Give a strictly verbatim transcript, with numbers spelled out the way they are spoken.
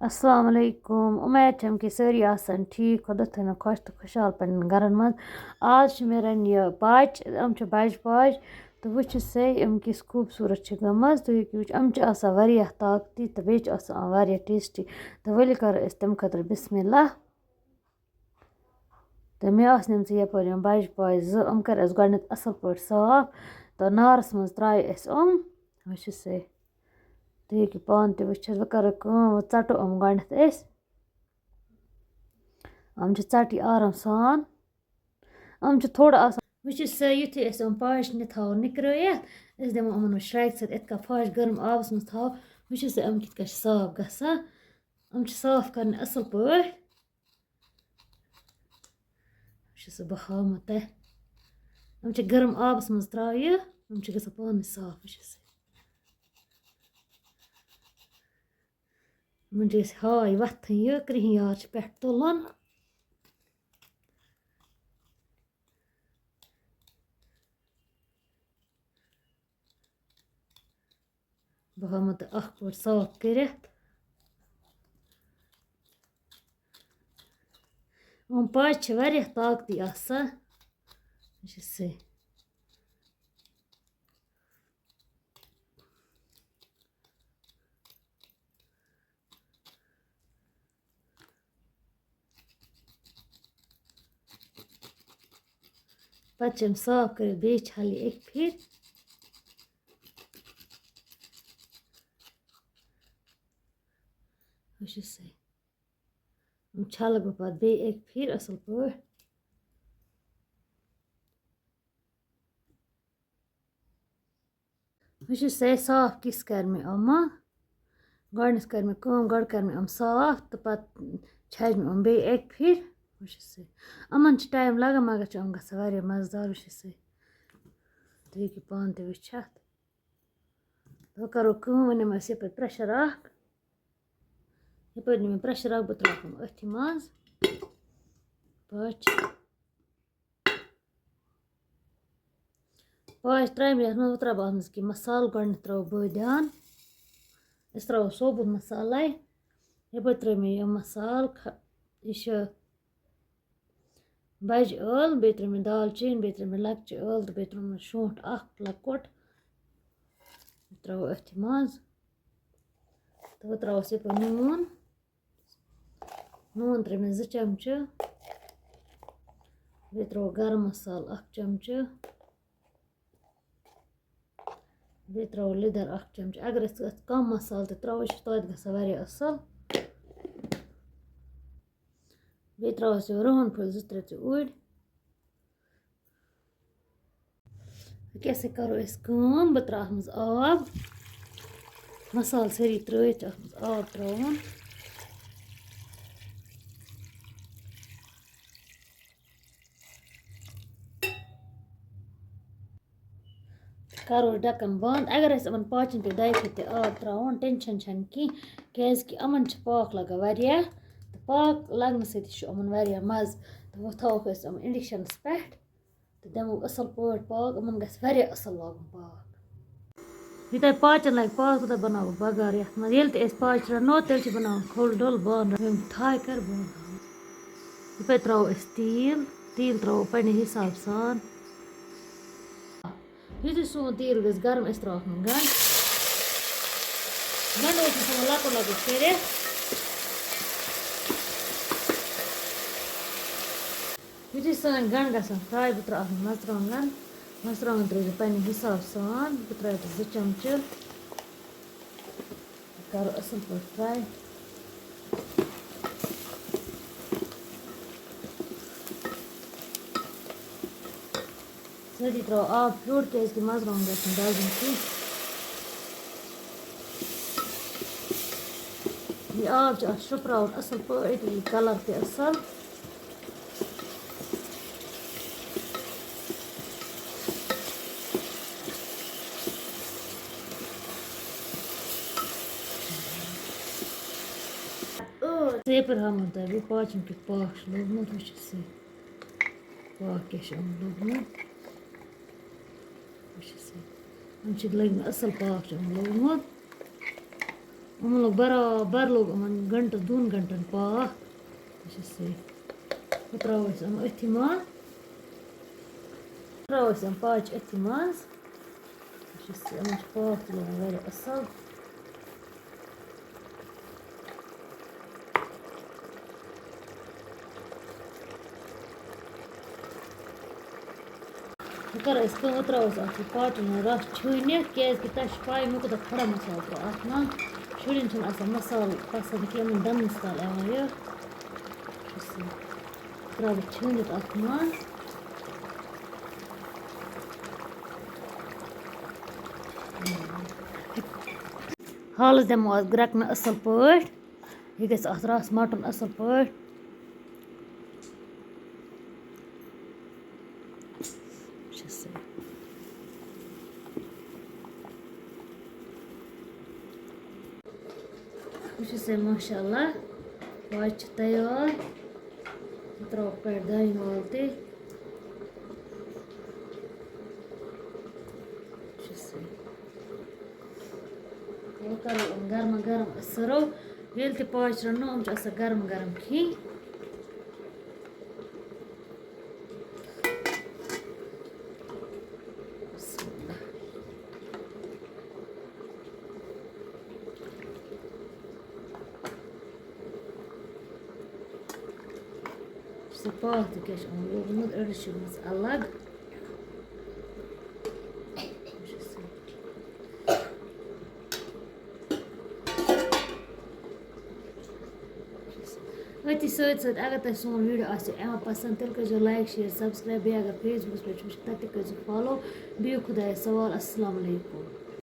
السلام علیکم، اُمید چھم کہِ سٲری آسن ٹھیٖک، خۄدا تھٲینو خۄش تہٕ خۄشحال پننٮ۪ن گرن منٛز۔ آز چھِ مےٚ رَنہِ یہِ پاچہِ، یِم چھِ بَجہِ پاچہِ، تہٕ وٕچھِو سا یِم کِژھ خوٗبصوٗرت چھِ گٔمٕژ۔ تُہۍ ہیٚکِو وٕچھِتھ، یِم چھِ آسان واریاہ طاقتی تہٕ بیٚیہِ چھِ آسان واریاہ ٹیسٹی۔ تہٕ ؤلِو کَرو أسۍ تَمہِ خٲطرٕ بِسمِ اللہ۔ تہٕ مےٚ آسہٕ نِمژٕ یَپٲرۍ یِم بَجہِ پاچہِ زٕ، یِم کَرِ اَسہِ گۄڈٕنٮ۪تھ اَصٕل پٲٹھۍ صاف۔ تہٕ نارَس منٛز ترٛایہِ اَسہِ یِم، وٕچھِو سا۔ تُہۍ ہیٚکِو پانہٕ تہِ وٕچھِتھ، بہٕ کَرٕ کٲم، وۄنۍ ژَٹو یِم گۄڈٕنٮ۪تھ أسۍ۔ یِم چھِ ژَٹٕنۍ آرام سان۔ یِم چھِ تھوڑا آسان، وٕچھِو سا، یُتھُے أسۍ یِم پاچہِ نہِ تھاوو نِکرٲیِتھ، أسۍ دِمو یِمَن وۄنۍ شرٛاکہِ سۭتۍ یِتھ کٔنۍ پھَش گرم آبَس منٛز تھاوو۔ وٕچھِو سا، یِم کِتھ کٔنۍ چھِ صاف گژھان۔ یِم چھِ صاف کَرٕنۍ اَصٕل پٲٹھۍ۔ وٕچھِو سا، بہٕ ہاوٕ تۄہہِ۔ یِم چھِ گرم آبَس منٛز ترٛاوٕ یہِ، یِم چھِ گژھان پانَے صاف۔ وٕچھِو سا۔ یِمَن چھِ أسۍ ہاے وۄتھٕنۍ، یہِ کرٛہِنۍ یار چھِ پٮ۪ٹھ تُلُن۔ بہٕ ہاوہو تۄہہِ اَکھ پٲٹھۍ صاف کٔرِتھ۔ یِم پاچہِ چھِ واریاہ طاقتی آسان۔ یہِ چھِ سُے۔ پَتہٕ چھِ یِم صاف کٔرِتھ بیٚیہِ چھَلٕنۍ اَکہِ پھِرِ۔ وٕچھِو سا، یِم چھَلہٕ بہٕ پَتہٕ بیٚیہِ اَکہِ پھِرِ اَصٕل پٲٹھۍ۔ وٕچھِو سا، صاف کِژھ کَرِ مےٚ یِمہٕ۔ گۄڈٕنٮ۪تھ کَرِ مےٚ کٲم، گۄڈٕ کَرِ مےٚ یِم صاف تہٕ پَتہٕ چھَجہِ مےٚ یِم بیٚیہِ اَکہِ پھِرِ۔ وٕچھِو سا، یِمَن چھِ ٹایم لَگان، مگر چھِ یِم گژھان واریاہ مَزٕدار۔ وٕچھِو سا، تُہۍ ہیٚکِو پانہٕ تہِ وٕچھِتھ۔ وۄنۍ کَرو کٲم، وۄنۍ نِمو أسۍ یَپٲرۍ پرٛٮ۪شَر اَکھ۔ یَپٲرۍ نِمو پرٛٮ۪شَر اَکھ، بہٕ ترٛاوَکھ یِم أتھی منٛز پاچہِ۔ پاچہِ ترٛایہِ مےٚ یَتھ منٛز، وۄنۍ ترٛاوٕ بہٕ اَتھ منٛز کینٛہہ مصالہٕ۔ گۄڈٕنٮ۪تھ ترٛاوو بٲدیان، أسۍ ترٛاوو سوبُر مصالَے۔ یَپٲرۍ ترٛٲے مےٚ یِم مصالہٕ، کھ-، یہِ چھِ بَجہِ ٲل، بیٚیہِ ترٛٲے مےٚ دالچیٖن، بیٚیہِ ترٛٲے مےٚ لۄکچہِ ٲل تہٕ بیٚیہِ ترٛوو مےٚ شونٛٹھ اَکھ لۄکُٹ۔ ترٛاوو أتھۍ منٛز۔ تہٕ وۄنۍ ترٛاووس یَپٲرۍ نوٗن۔ نوٗن ترٛٲے مےٚ زٕ چَمچہٕ۔ بیٚیہِ ترٛاوو گرم مصالہٕ اَکھ چَمچہٕ۔ بیٚیہِ ترٛاوو لیٚدٕر اَکھ چَمچہٕ۔ اگر أسۍ اَتھ کَم مصالہٕ تہِ ترٛاوو، یہِ چھُ توتہِ گژھان واریاہ اَصٕل۔ بیٚیہِ ترٛاوو أسۍ یہِ رُہَن پھٔلۍ زٕ ترٛےٚ ژٕ اوٗرۍ۔ أکیٛاہ سا کَرو أسۍ کٲم، بہٕ ترٛاوٕ اَتھ منٛز آب۔ مصالہٕ سٲری ترٛٲوِتھ چھِ اَتھ منٛز آب ترٛاوُن۔ کَرو ڈَکَن بنٛد۔ اگر اَسہِ یِمَن پاچَن پیٚیہِ دۄیہِ پھِرِ تہِ آب ترٛاوُن، ٹٮ۪نشَن چھَنہٕ کینٛہہ، کیٛازِکہِ یِمَن چھِ پاکھ لَگان واریاہ، تہٕ پاکھ لَگنہٕ سۭتۍ چھُ یِمَن واریاہ مَزٕ۔ تہٕ وۄنۍ تھاووکھ أسۍ یِم اِنڈَکشَنَس پٮ۪ٹھ۔ تہٕ دِمو اَصٕل پٲٹھۍ پاکھ، یِمَن گژھِ واریاہ اَصٕل لاگُن پاکھ۔ یوٗتاہ پاچَن لَگہِ پاکھ، تیوٗتاہ بَناوو بَگار یَتھ منٛز۔ ییٚلہِ تہِ أسۍ پاچہِ رَنو، تیٚلہِ چھِ بَناوان کھوٚل ڈوٚل بانہٕ رَنُن۔ یِم تھایہِ کَر بانہٕ تھاوو۔ یِتھ پٲٹھۍ ترٛاوو أسۍ تیٖل، تیٖل ترٛاوو پنٛنہِ حِساب سان۔ یُتھُے سون تیٖل گژھِ گرم، أسۍ ترٛاوو اَتھ منٛز گَنٛڈٕ۔ گَنٛڈٕ اوس مےٚ تھوٚمُت لۄکُٹ لۄکُٹ کٔرِتھ۔ یُتھُے سٲنۍ گَنٛڈٕ گژھن fry، بہٕ ترٛاوٕ اَتھ منٛز مَرژٕوانٛگَن۔ مَرژٕوانٛگَن ترٛٲیزیو پنٛنہِ حِساب سان۔ بہٕ ترٛاوٕ اَتھ زٕ چَمچہٕ۔ کَرو اَصٕل پٲٹھۍ fry۔ سۭتی ترٛاوو آب پھیُر، کیٛازِکہِ مَرژٕوانٛگَن گژھِ نہٕ دَزُن کینٛہہ۔ یہِ آب چھُ اَتھ شُپراوُن اَصٕل پٲٹھۍ، یہِ colour تہِ اَصٕل۔ ژےٚ یَپٲرۍ ہاوَن تۄہہِ بہٕ پاچَن کیُتھ پاکھ چھُ لوٚگمُت، وٕچھِو سا۔ پاکھ کیٛاہ چھُ آمُت لوٚگمُت۔ وٕچھِو سا۔ یِم چھِ لٔگۍ مٕتۍ اَصٕل پاکھ چھُ آمُت لوٚگمُت۔ یِمَن لوٚگ برابر، لوٚگ یِمَن گھنٹَس دۄن گھنٹَن پاکھ۔ وٕچھ سا، ہُہ ترٛاوو أسۍ یِم أتھی منٛز۔ ترٛاوو أسۍ یِم پاچہِ أتھی منٛز۔ وٕچھ سا، یِمَن چھُ پاکھ تہِ لوٚگمُت واریاہ اَصٕل۔ وۄنۍ کَرو أسۍ کٲم، وۄنۍ ترٛاوو أسۍ اَتھ یہِ پاٹَن ہُنٛد رَس چھٲنِتھ، کیٛازِکہِ تۄہہِ چھِ پَے مےٚ کوٗتاہ کھڑا مصالہٕ ترٛوو اَتھ منٛز۔ شُرٮ۪ن چھُنہٕ آسان مصالہٕ پَسنٛد کینٛہہ، یِمَن دَنٛدَس تَل یِوان یہِ۔ ترٛاوٕ چھٲنِتھ اَتھ منٛز۔ حالَس دِمو اَتھ گرٛٮ۪کنہٕ اَصٕل پٲٹھۍ۔ یہِ گژھِ اَتھ رَس مَٹُن اَصٕل پٲٹھۍ۔ چھِ سُہ۔ وٕچھِو سا، ماشاء اللہ، پاچہِ چھِ تیار۔ ترٛاوَکھ پٮ۪ٹھ دانہِ وَل تہِ۔ وٕچھِو سا۔ وۄنۍ کَرو یِم گرما گرم أسۍ سٔرٕو۔ ییٚلہِ تہِ پاچہِ رَنو، یِم چھِ آسان گرم گرم کھیٚنۍ۔ سُہ پاکھ تہِ کیٛاہ چھُ یِمَن لوگمُت، أڑِس چھُ گوٚمُت الگ۔ أتھی سۭتۍ سۭتۍ اگر تۄہہِ سون ویٖڈیو آسہِ یِوان پَسنٛد، تیٚلہِ کٔرۍزیو like، share، subscribe، بیٚیہِ اگر Facebook پٮ۪ٹھ چھُ وٕچھُن، تَتہِ تہِ کٔرۍزیو follow۔ بِہِو خۄدایَس حوال۔ السلام علیکُم۔